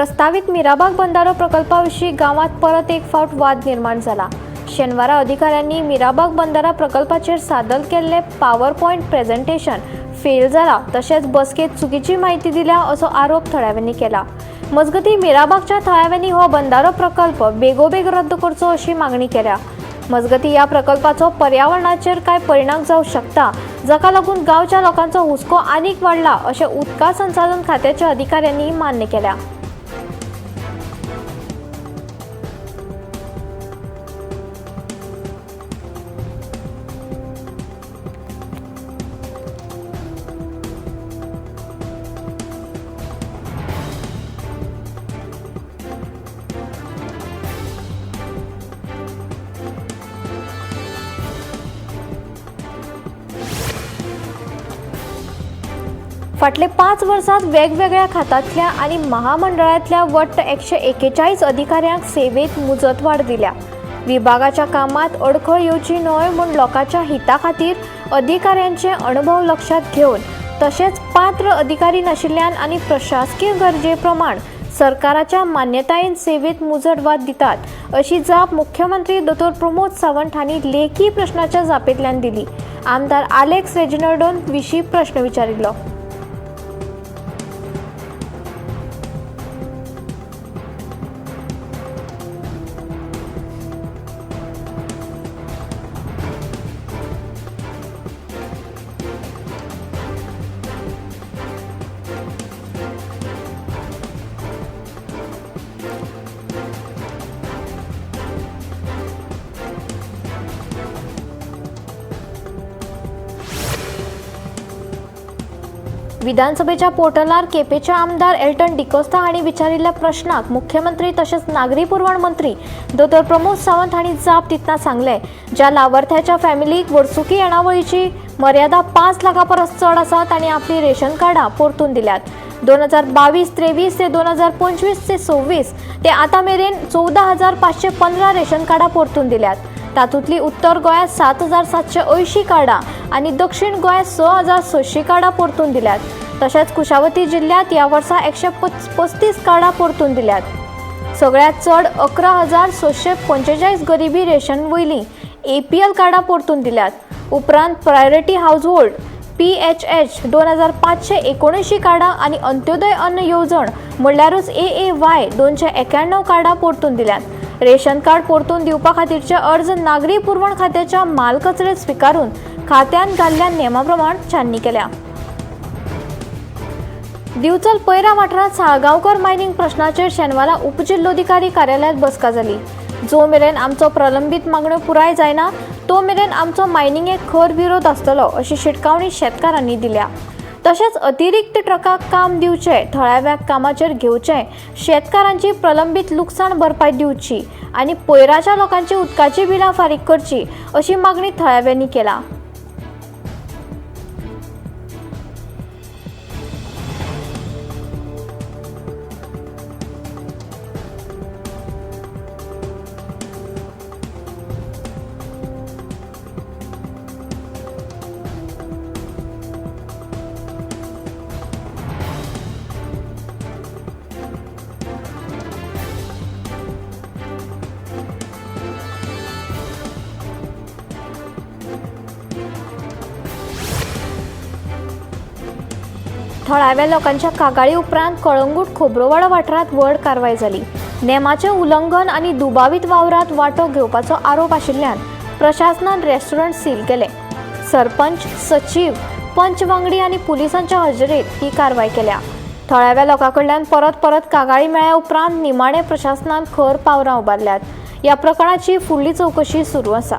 प्रस्तावीत मिराबाग बंधारो प्रकल्पा विशीं गांवांत परत एक फावट वाद निर्माण जाला. शेनवारा अधिकाऱ्यांनी मिराबाग बंधारा प्रकल्पाचेर सादर केल्ले पावर पॉयंट प्रेझेंटेशन फेल जाला, तशेंच बसकेत चुकीची म्हायती दिल्या असो आरोप थळाव्यांनी केला. मजगतीं मिराबागच्या थळाव्यांनी हो बंधारो प्रकल्प बेगोबेग रद्द करचो अशी मागणी केल्या. मजगतीं ह्या प्रकल्पाचो पर्यावरणाचेर कांय परिणाम जावंक शकता, जाका लागून गांवच्या लोकांचो हुस्को आनीक वाडला अशें उदका संसाधन खात्याच्या अधिकाऱ्यांनी मान्य केल्या. फाटले 5 वर्सांत वेगवेगळ्या खात्यांतल्या आनी महामंडळांतल्या वट्ट 141 अधिकाऱ्यांक सेवेंत मुजतवाड दिल्या. विभागाच्या कामांत अडखळ येवची न्हय म्हूण लोकांच्या हिता खातीर अधिकाऱ्यांचे अणभव लक्षांत घेवन तशेंच पात्र अधिकारी नाशिल्ल्यान आनी प्रशासकीय गरजे प्रमाण सरकाराच्या मान्यतायेन सेवेंत मुजतवाड दितात अशी जाप मुख्यमंत्री दोतोर प्रमोद सावंत हांणी लेखी प्रश्नाच्या जापेंतल्यान दिली. आमदार आलेक्स रेजिनाल्डोन विशीं प्रश्न विचारिल्लो. विधानसभेच्या पोर्टलार केपेचे आमदार एल्टन डिकोस्ता हांणी विचारिल्ल्या प्रश्नाक मुख्यमंत्री तशेंच नागरी पुरवण मंत्री दोतोर प्रमोद सावंत हांणी जाप दितना सांगलें, ज्या लावार्थ्याच्या फॅमिलीक वर्सुकी येणावळीची मर्यादा 5 लाखां परस चड आसा तांणी आपली रेशन कार्डां परतून दिल्यात. 2022-23 ते 2025-26 ते आतां मेरेन 14,515 रेशन कार्डां परतून दिल्यात. तातूंतली उत्तर गोंयांत 7,780 कार्डां आनी दक्षिण गोंयांत 6,600 कार्डां परतून दिल्यात. तशेंच कुशावती जिल्ल्यांत ह्या वर्सा 135 कार्डां परतून दिल्यात. सगळ्यांत चड 11,645 गरिबी रेशन वयलीं APL कार्डां परतून दिल्यात. उपरांत प्रायोरिटी हावजहोल्ड PHH 2,579 कार्डां आनी अंत्योदय अन्न येवजण म्हणल्यारूच AAY 291 कार्डां परतून दिल्यात. रेशन कार्ड परतून दिवपा खातीरचे अर्ज नागरी पुरवण खात्याच्या माल कचरेत स्विकारून खात्यान घाल्ल्या नेमा प्रमाण छाननी केल्या. दिवचल पैरा वाठारांत साळगांवकर मायनिंग प्रश्नाचेर शेनवारा उपजिल्लोधिकारी कार्यालयांत बसका जाली. जो मेरेन आमचो प्रलंबीत मागण्यो पुराय जायना तो मेरेन आमचो मायनिंगेक खर विरोध आसतलो अशी शिटकावणी शेतकारांनी दिल्या. तशेंच अतिरिक्त ट्रकाक काम दिवचें, थळाव्या कामाचेर घेवचें, शेतकारांची प्रलंबीत लुकसाण भरपाय दिवची आनी पयराच्या लोकांची उदकाची बिलां फारीक करची अशी मागणी थळाव्यांनी केला. थळाव्या लोकांच्या कागाळी उपरांत कळंगूट खोब्रोवाडो वाठारांत व्हड कारवाय जाली. नेमाचें उल्लंघन आनी दुबावीत वावरांत वांटो घेवपाचो आरोप आशिल्ल्यान प्रशासनान रेस्टॉरंट सील केलें. सरपंच, सचीव, पंच वांगडी आनी पुलिसांच्या हजेरेंत ही कारवाय केल्या. थळाव्या लोकां कडल्यान परत परत कागाळी मेळ्ळ्या उपरांत निमाणें प्रशासनान खर पावलां उबारल्यात. ह्या प्रकरणाची फुडली चवकशी सुरू आसा.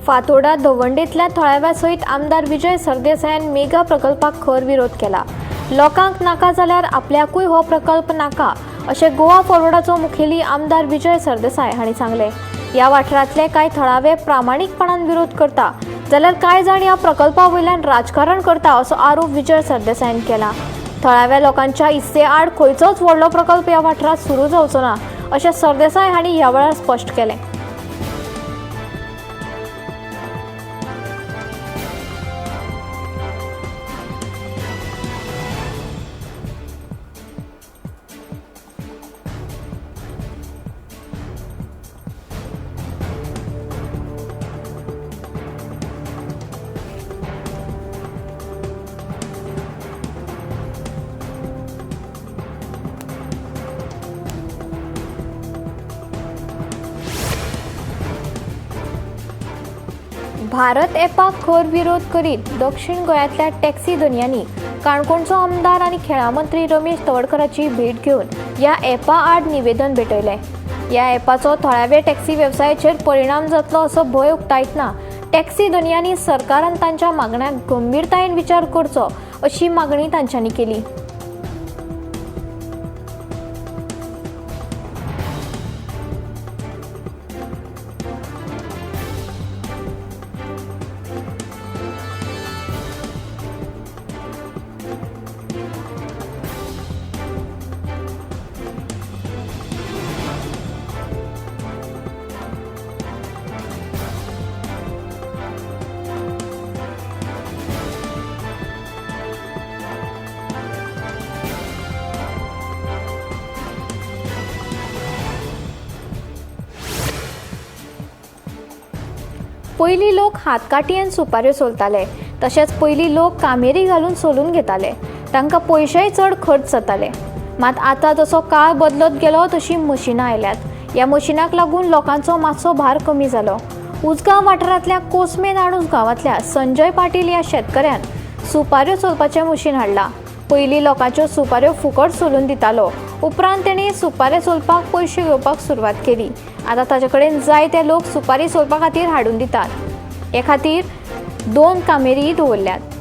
फातोर्डा दवंडेंतल्या थळाव्या सयत आमदार विजय सरदेसायान मेगा प्रकल्पाक खर विरोध केला. लोकांक नाका जाल्यार आपल्याकूय हो प्रकल्प नाका अशें गोवा फॉरवर्डाचो मुखेली आमदार विजय सरदेसाय हांणी सांगलें. ह्या वाठारांतले कांय थळावे प्रामाणीकपणान विरोध करता जाल्यार कांय जाण ह्या प्रकल्पा वयल्यान राजकारण करता असो आरोप विजय सरदेसायान केला. थळाव्या लोकांच्या इत्से आड खंयचोच व्हडलो प्रकल्प ह्या वाठारांत सुरू जावचो ना अशें सरदेसाय हांणी ह्या वेळार स्पश्ट केलें. भारत ॲपाक खर विरोध करीत दक्षिण गोंयांतल्या टॅक्सी धनयांनी काणकोणचो आमदार आनी खेळां मंत्री रमेश तवडकराची भेट घेवन ह्या ॲपा आड निवेदन भेटयलें. ह्या ॲपाचो थळावे टॅक्सी वेवसायाचेर परिणाम जातलो असो भंय उक्तायतना टॅक्सी धनयांनी सरकारान तांच्या मागण्यांक गंभीरतायेन विचार करचो अशी मागणी तांच्यांनी केली. पयलीं लोक हातकाटयेन सुपाऱ्यो सोलताले, तशेंच पयलीं लोक कामेरी घालून सोलून घेताले, तांकां पयशेय चड खर्च जाताले. मात आतां जसो काळ बदलत गेलो तशीं मशिनां आयल्यात. ह्या मशिनाक लागून लोकांचो मातसो भार कमी जालो. उजगांव वाठारांतल्या कोसमे नाणूस गांवांतल्या संजय पाटील ह्या शेतकऱ्यान सुपाऱ्यो सोलपाचें मशीन हाडलां. पयलीं लोकांच्यो सुपाऱ्यो फुकट सोलून दितालो, उपरांत तेणी सुपारे सोलपाक पयशे घेवपाक सुरवात केली. आतां ताचे कडेन जाय ते लोक सुपारी सोलपा खातीर हाडून दितात. हे खातीर 2 कामेरी दवरल्यात.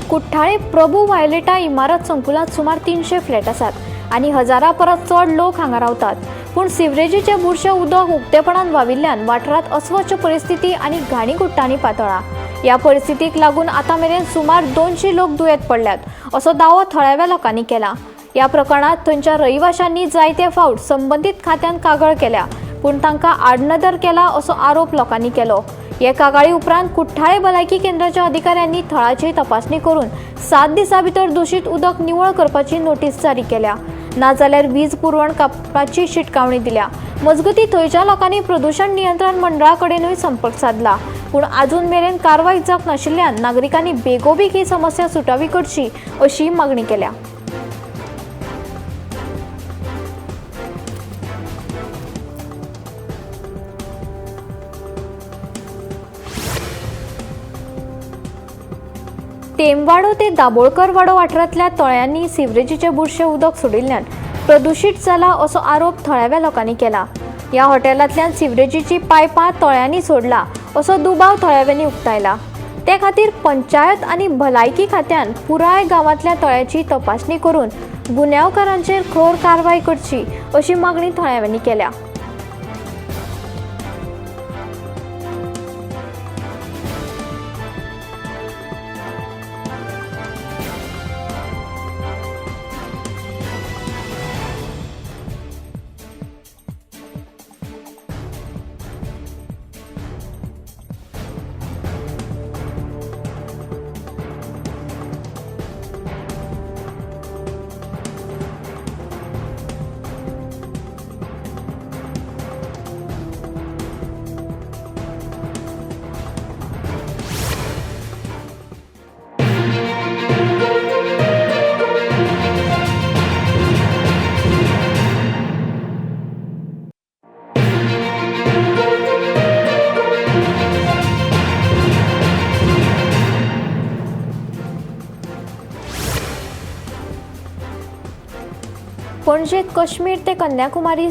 कुठ्ठाळे प्रभू वायलेटा इमारत संकुलांत सुमार 300 फ्लॅट आसात आनी हजारा परस चड लोक हांगा रावतात. पूण सिवरेजीचें बुरशें उदक उक्तेपणान व्हांविल्ल्यान वाठारांत अस्वच्छ परिस्थिती आनी घाणीगुट्टांनी पातळ्ळा. ह्या परिस्थितीक लागून आतां मेरेन सुमार 200 लोक दुयेंत पडल्यात असो दावो थळाव्या लोकांनी केला. ह्या प्रकरणांत थंयच्या रहिवाशांनी जायते फावट संबंदीत खात्यान कागाळ केल्या, पूण तांकां आडनदर केला असो आरोप लोकांनी केलो. हे कागाळी उपरांत कुठ्ठाळे भलायकी केंद्राच्या अधिकाऱ्यांनी थळाची तपासणी करून 7 दिसां भितर दूषित उदक निवळ करपाची नोटीस जारी केल्या, नाजाल्यार वीज पुरवण कापपाची शिटकावणी दिल्या. मजगतीं थंयच्या लोकांनी प्रदूषण नियंत्रण मंडळा कडेनूय संपर्क सादला, पूण अजून मेरेन कारवाय जावंक नाशिल्ल्यान नागरिकांनी बेगोबेग ही समस्या सुटावी करची अशी मागणी केल्या. तेमवाडो ते दाबोळकरवाडो वाठारांतल्या तळ्यांनी सिवरेजीचें बुरशें उदक सोडिल्ल्यान प्रदुशीत जाला असो आरोप थळाव्या लोकांनी केला. ह्या हॉटेलांतल्यान सिवरेजीची पायपां तळ्यांनी सोडला असो दुबाव थळाव्यांनी उक्तायला. ते खातीर पंचायत आनी भलायकी खात्यान पुराय गांवांतल्या तळ्याची तपासणी करून गुन्यांवकारांचेर खर कारवाय करची अशी मागणी थळाव्यांनी केल्या. पणजेत काश्मीर ते कन्याकुमारी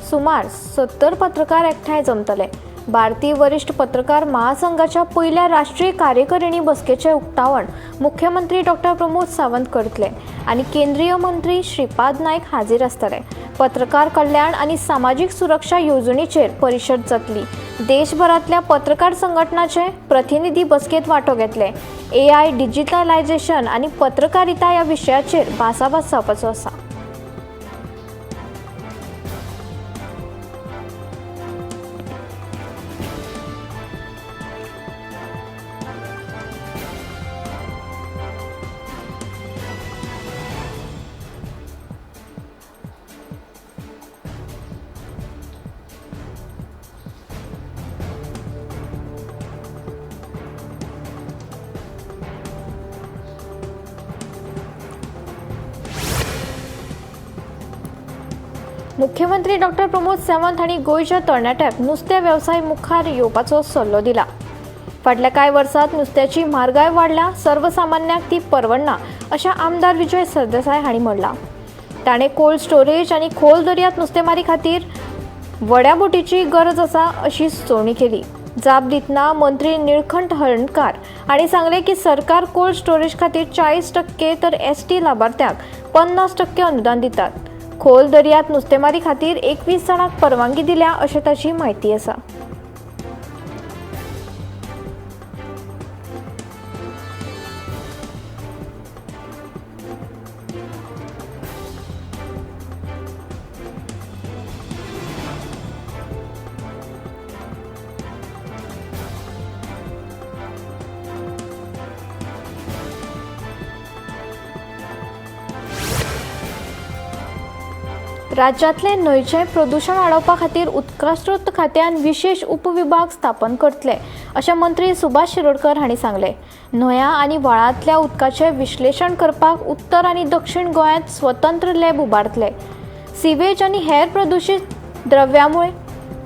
सुमार 70 पत्रकार एकठांय जमतले. भारतीय वरिष्ठ पत्रकार महासंघाच्या पयल्या राष्ट्रीय कार्यकारिणी बसकेचें उक्तावण मुख्यमंत्री डॉक्टर प्रमोद सावंत करतले आनी केंद्रीय मंत्री श्रीपाद नायक हाजीर आसतले. पत्रकार कल्याण आनी सामाजीक सुरक्षा येवजणेचेर परिशद जातली. देशभरांतल्या पत्रकार संघटनाचे प्रतिनिधी बसकेंत वांटो घेतले. एआय, डिजिटलायझेशन आनी पत्रकारिता ह्या विशयाचेर भासाभास जावपाचो आसा. मुख्यमंत्री डॉक्टर प्रमोद सावंत हांणी गोंयच्या तरणाट्यांक नुस्तें वेवसाय मुखार येवपाचो सल्लो दिला. फाटल्या कांय वर्सांत नुस्त्याची म्हारगाय वाडल्या, सर्वसामान्यांक ती परवडना अशें आमदार विजय सरदेसाय हांणी म्हणलां. ताणें कोल्ड स्टोरेज आनी खोल दर्यांत नुस्तेमारी खातीर व्हड्या बोटीची गरज आसा अशी सुचोवणी केली. जाप दितना मंत्री निळकंठ हळर्णकार हांणी सांगलें की सरकार कोल्ड स्टोरेज खातीर 40% तर एसटी लाभार्थ्यांक 50% अनुदान दितात. खोल दर्यांत नुस्तेमारी खातीर 21 जाणांक परवानगी दिल्या अशें ताची म्हायती आसा. राज्यांतले न्हंयचें प्रदुशण आडावपा खातीर उदकास्रोत खात्यान विशेश उपविभाग स्थापन करतले अशें मंत्री सुभाष शिरोडकर हांणी सांगलें. न्हंया आनी व्हाळांतल्या उदकाचें विश्लेशण करपाक उत्तर आनी दक्षिण गोंयांत स्वतंत्र लॅब उबारतले. सिवेज आनी हेर प्रदुशीत द्रव्यामुळे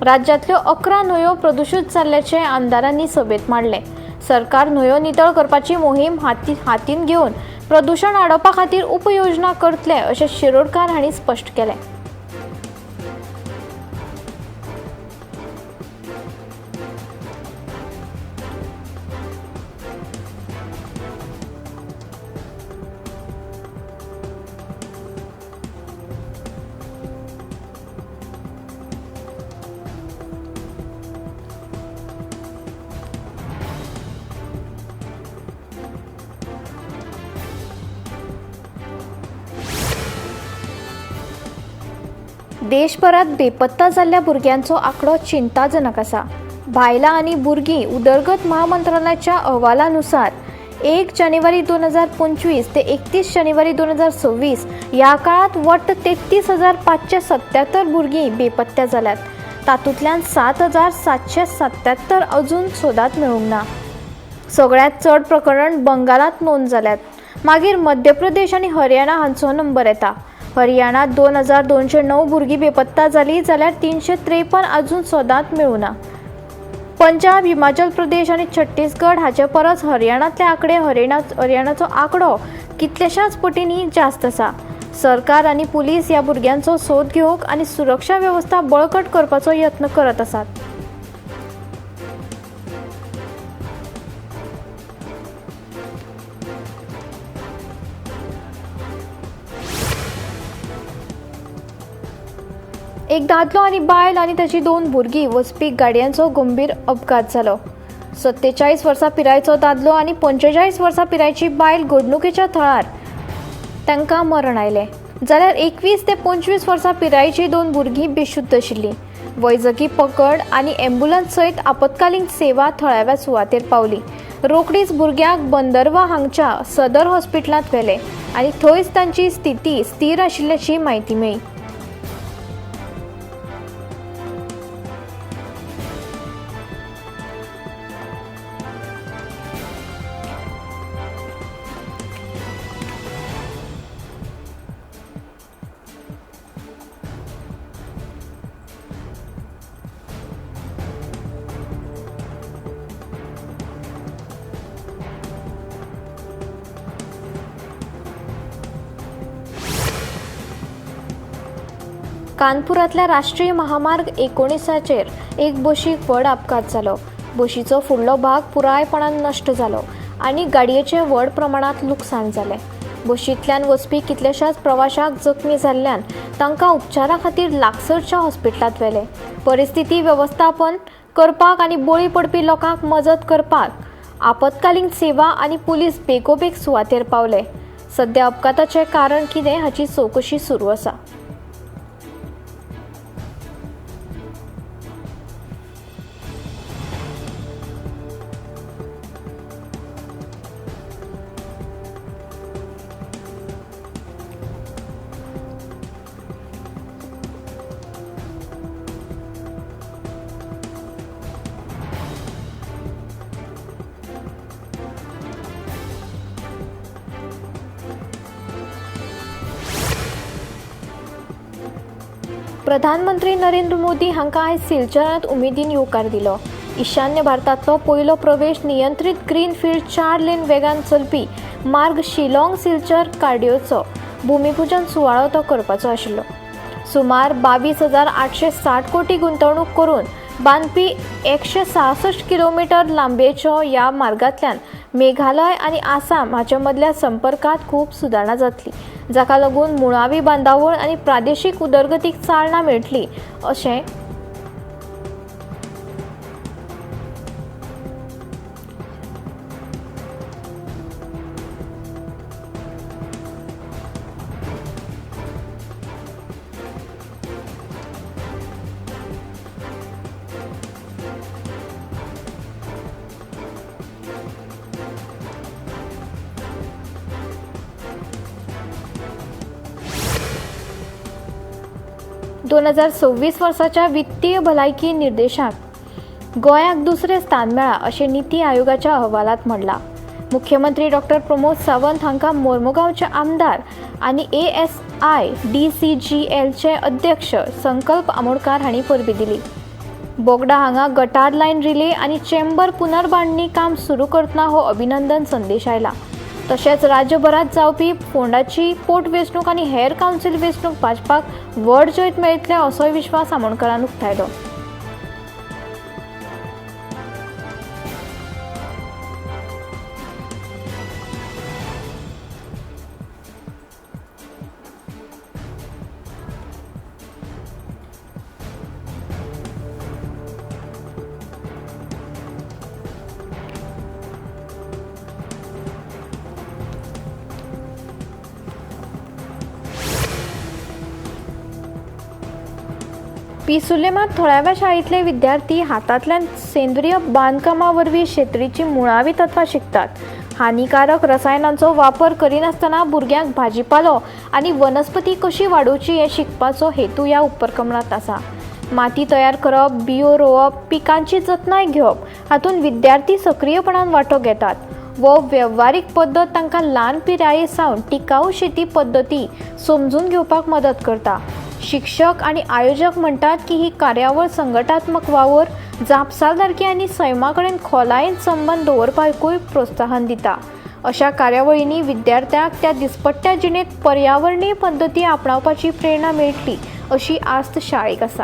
राज्यांतल्यो 11 न्हंयो प्रदुशीत जाल्ल्याचें आमदारांनी सभेंत मांडलें. सरकार न्हंयो नितळ करपाची मोहीम हातीन घेवन प्रदुशण आडावपा खातीर उपयोजना करतले अशें शिरोडकार हांणी स्पश्ट केलें. देशभरात बेपत्ता जाल्ल्या भुरग्यांचो आंकडो चिंताजनक आसा. बायलां आनी भुरगीं उदरगत महामंत्रालयाच्या अहवालानुसार 1 जानेवारी 2025 ते 31 जानेवारी 2026 ह्या काळात वट्ट 33,577 भुरगीं बेपत्ता जाल्यात. तातूंतल्यान 7,777 अजून सोदात मेळूंक ना. सगळ्यांत चड प्रकरण बंगालांत नोंद जाल्यात. मागीर मध्य प्रदेश आनी हरियाणा हांचो नंबर येता. हरियाणात 2,209 भुरगीं बेपत्ता जाली जाल्यार 353 अजून सोदांत मेळूना. पंजाब, हिमाचल प्रदेश आनी छत्तीसगड हाचे परस हरियाणांतले आंकडे हरियाणाचो आंकडो कितल्याशाच पटींनी जास्त आसा. सरकार आनी पुलीस ह्या भुरग्यांचो सोद घेवंक आनी सुरक्षा वेवस्था बळकट करपाचो यत्न करत आसात. एक दादलो आनी बायल आनी ताची 2 भुरगीं वचपी गाडयांचो गंभीर अपघात जालो. 47 वर्सां पिरायेचो दादलो आनी 45 वर्सां पिरायेची बायल घडणुकेच्या थळार तांकां मरण आयलें. जाल्यार 21 ते 25 वर्सां पिरायेची 2 भुरगीं बेशुद्ध आशिल्लीं. वैजकी पकड आनी एम्ब्युलन्स सयत आपत्कालीन सेवा थळाव्या सुवातेर पावली. रोखडीच भुरग्यांक बंदरवा हांगच्या सदर हॉस्पिटलांत व्हेले आनी थंयच तांची स्थिती स्थिर आशिल्ल्याची म्हायती मेळ्ळी. कानपुरांतल्या राष्ट्रीय महामार्ग 19चेर एक बशीक व्हड अपघात जालो. बशीचो फुडलो भाग पुरायपणान नश्ट जालो आनी गाडयेचें व्हड प्रमाणांत लुकसाण जालें. बशींतल्यान वचपी कितल्याशाच प्रवाशांक जखमी जाल्ल्यान तांकां उपचारा खातीर लागसरच्या हॉस्पिटलांत व्हेले. परिस्थिती वेवस्थापन करपाक आनी बळी पडपी लोकांक मजत करपाक आपत्कालीन सेवा आनी पुलीस बेगोबेग सुवातेर पावले. सध्या अपघाताचें कारण कितें हाची चवकशी सुरू आसा. प्रधानमंत्री नरेंद्र मोदी हांकां आयज सिलचरांत उमेदीन येवकार दिलो. ईशान्य भारतांतलो पयलो प्रवेश नियंत्रीत ग्रीनफिल्ड 4 लेन वेगान चलपी मार्ग शिलाँग सिलचर कार्डियोचो भूमिपूजन सुवाळो तो करपाचो आशिल्लो. सुमार 22,860 कोटी गुंतवणूक करून बांदपी 166 किलोमिटर लांबयेचो ह्या मार्गांतल्यान मेघालय आनी आसाम हाचे मदल्या संपर्कांत खूब सुदारणा जातली, जाका लागून मुळावी बांदावळ आनी प्रादेशीक उदरगतीक चालना मेळटली अशें 2026 वर्साच्या वित्तीय भलायकी निर्देशांत गोंयाक दुसरें स्थान मेळ्ळां अशें निती आयोगाच्या अहवालांत म्हणलां. मुख्यमंत्री डॉक्टर प्रमोद सावंत हांकां मोर्मुगांवचे आमदार आनी ASIDCGLचे अध्यक्ष संकल्प आमोणकार हांणी परबीं दिली. बोगडा हांगा गटार लायन रिले आनी चेंबर पुनर्बांदणी काम सुरू करतना हो अभिनंदन संदेश आयला. तशेंच राज्यभरात जावपी फोंडाची पोटवेंचणूक आनी हेर कावन्सील वेंचणूक भाजपाक व्हड जैत मेळटलें असोय विश्वास आमोणकरान उक्तायलो. पिसुर्लेमात थळाव्या शाळेंतले विद्यार्थी हातांतल्यान सेंद्रीय बांदकामा वरवीं शेतरीचीं मुळावीं तत्वां शिकतात. हानिकारक रसायनांचो वापर करिनासतना भुरग्यांक भाजीपालो आनी वनस्पती कशी वाडोवची हें शिकपाचो हेतू ह्या उपक्रमांत आसा. माती तयार करप, बियो रोवप, पिकांची जतनाय घेवप हातूंत विद्यार्थी सक्रीयपणान वांटो घेतात. वो वेव्हारीक पद्दत तांकां ल्हान पिराये सावन टिकाऊ शेती पद्दती समजून घेवपाक मदत करता. शिक्षक आनी आयोजक म्हणटात की ही कार्यावळ संघटनात्मक वावर, जापसालदारकी आनी सैमा कडेन खोलायेन संबंद दवरपाकूय प्रोत्साहन दिता. अशा कार्यावळींनी विद्यार्थ्यांक त्या दिसपट्ट्या जिणेंत पर्यावरणीय पद्दती आपणावपाची प्रेरणा मेळटली अशी आस्त शाळेक आसा.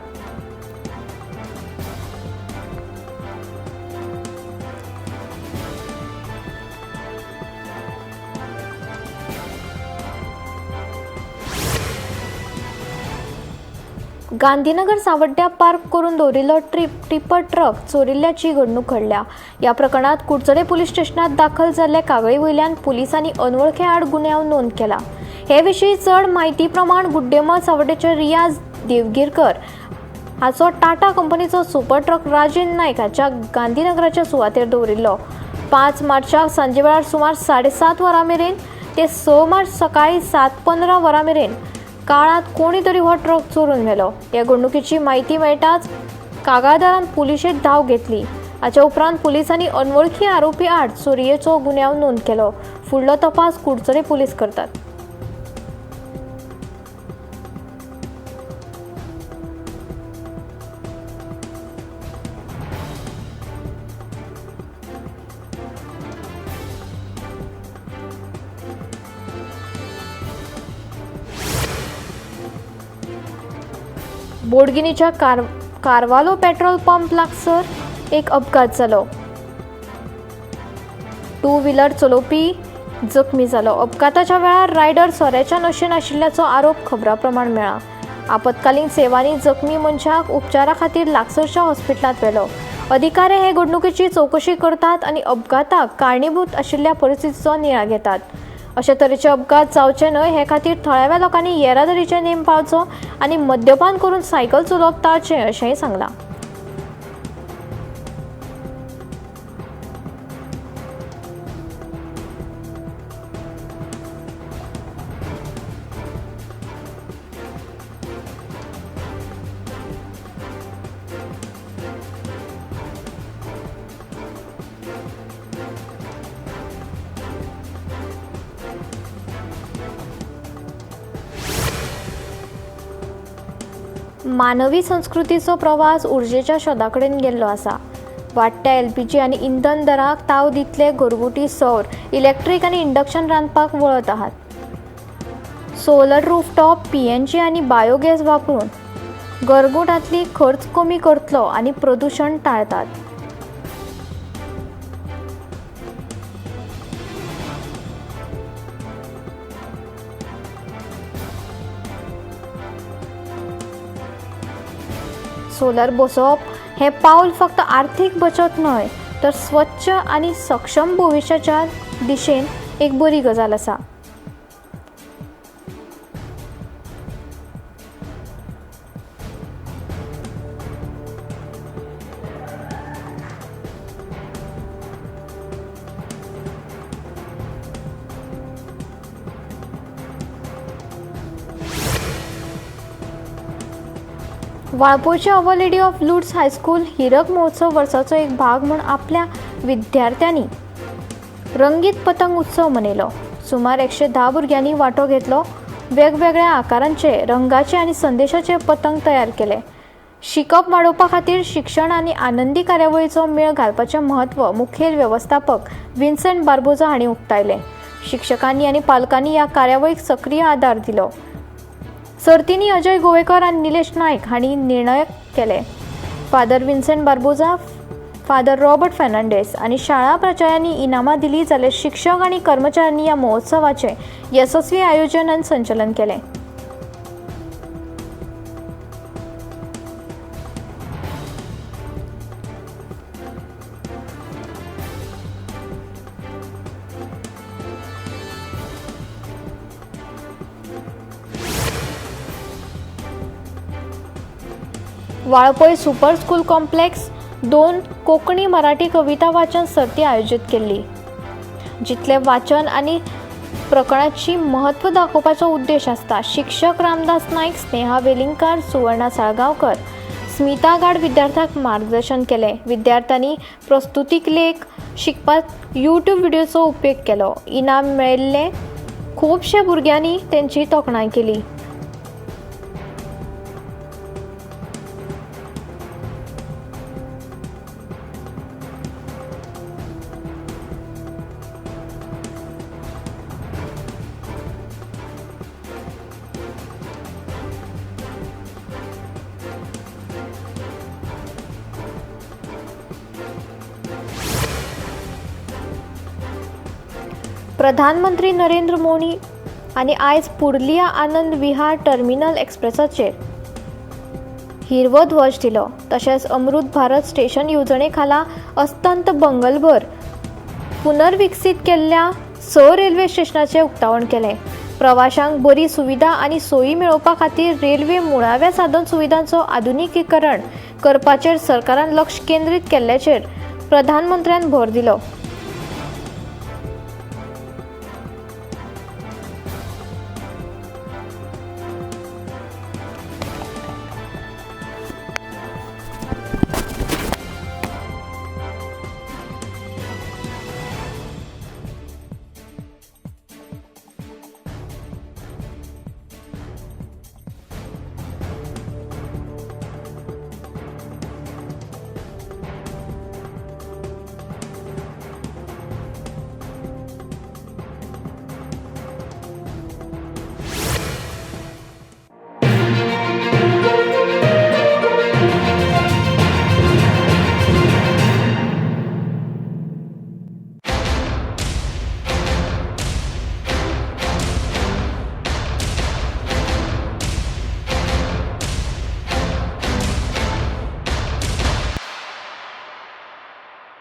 गांधीनगर सावड्ड्या पार्क करून दवरिल्लो टिप्पर ट्रक चोरिल्ल्याची घडणूक घडल्या. ह्या प्रकरणात कुडचडे पुलीस स्टेशनात दाखल जाल्ल्या कागाळी वयल्यान पुलिसांनी अनवळखे आड गुन्यांव नोंद केला. हे विशीं चड म्हायती प्रमाण गुड्डेमळ सावड्डेचे रियाज देवगिरकर हाचो टाटा कंपनीचो सुपर ट्रक राजेन नायक हाच्या गांधीनगराच्या सुवातेर दवरिल्लो. 5 मार्चाक सांजे वेळार सुमार 7:30 वरां मेरेन ते 6 मार्च सकाळीं 7:15 वरां मेरेन काळांत कोणी तरी हो ट्रक चोरून व्हेलो. ह्या घडणुकीची म्हायती मेळटाच कागाळदारान पुलिशेंत धांव घेतली. हाच्या उपरांत पुलिसांनी अनवळखी आरोपी आड चोरयेचो गुन्यांव नोंद केलो. फुडलो तपास कुडचडे पुलीस करतात. बोडगिनीच्या कार्वालो पेट्रोल पंप लागसर एक अपघात जालो. टू व्हिलर चलोवपी जखमी जालो. अपघाताच्या वेळार रायडर सोऱ्याच्या नशेन आशिल्ल्याचो आरोप खबरां प्रमाण मेळ्ळा. आपत्कालीन सेवांनी जखमी मनशाक उपचारा खातीर लागसरच्या हॉस्पिटलांत व्हेलो. अधिकारी हे घडणुकेची चवकशी करतात आनी अपघाताक कारणीभूत आशिल्ल्या परिस्थितीचो नियाळ घेतात. अशे तरेचे अपघात जावचे न्हय हे खातीर थळाव्या लोकांनी येरादारीचे नेम पाळचो आनी मद्यपान करून सायकल चलोवप टाळचें अशेंय सांगलां. मानवी संस्कृतीचो प्रवास उर्जेच्या शोधा कडेन गेल्लो आसा. वाडट्या एलपीजी आनी इंधन दराक ताव दितले घरगुती सौर, इलेक्ट्रीक आनी इंडक्शन रांदपाक वळत आहात. सोलर रूफटॉप, पीएनजी आनी बायोगॅस वापरून घरगुटांतली खर्च कमी करतलो आनी प्रदुशण टाळतात. सोलर बसोवप हें पावल फक्त आर्थीक बचत न्हय तर स्वच्छ आनी सक्षम भविश्याच्या दिशेन एक बरी गजाल आसा. वाळपयचे Our Lady of Lourdes high school Hirak Mahotsav वर्साचो एक भाग म्हूण आपल्या विद्यार्थ्यांनी रंगीत पतंग उत्सव मनयलो. सुमार 110 भुरग्यांनी वांटो घेतलो. वेगवेगळ्या आकारांचे, रंगाचे आनी संदेशाचे पतंग तयार केले. शिकप वाडोवपा खातीर शिक्षण आनी आनंदी कार्यावळीचो मेळ घालपाचें म्हत्व मुखेल वेवस्थापक विन्सेंट बार्बोजा हांणी उक्तायलें. शिक्षकांनी आनी पालकांनी ह्या कार्यावळीक सक्रीय आदार दिलो. सर्तींनी अजय गोवेकर आनी निलेश नायक हांणी निर्णय केले. Father Vincent Barbosa, Father Robert Fernandes आनी शाळा प्राचार्यांनी इनामां दिली, जाल्यार शिक्षक आनी कर्मचाऱ्यांनी ह्या महोत्सवाचें येसस्वी आयोजन आनी संचलन केलें. Valpoi super school complex 2 Konkani Marathi कविता वाचन सर्ती आयोजीत केल्ली, जितले वाचन आनी प्रकरणाची म्हत्व दाखोवपाचो उद्देश आसता. शिक्षक रामदास नायक, स्नेहा वेलिंगकार, सुवर्णा साळगांवकर, स्मिता गाड विद्यार्थ्यांक मार्गदर्शन केलें. विद्यार्थ्यांनी प्रस्तुतीक लेख शिकपाक यूट्यूब व्हिडियोचो उपेग केलो. इनाम मेळिल्ले खुबशे भुरग्यांनी तेंची तोखणाय केली. प्रधानमंत्री नरेंद्र मोदी आनी आयज पुर्लिया आनंद विहार टर्मिनल एक्सप्रेसाचेर हिरवो ध्वज दिलो. तशेंच अमृत भारत स्टेशन येवजणे खाला अस्तंत बंगलभर पुनर्विकसीत केल्ल्या 6 रेल्वे स्टेशनाचें उक्तावण केलें. प्रवाशांक बरी सुविधा आनी सोयी मेळोवपा खातीर रेल्वे मुळाव्या साधन सुविधांचो आधुनिकीकरण करपाचेर सरकारान लक्ष केंद्रीत केल्ल्याचेर प्रधानमंत्र्यान भर दिलो.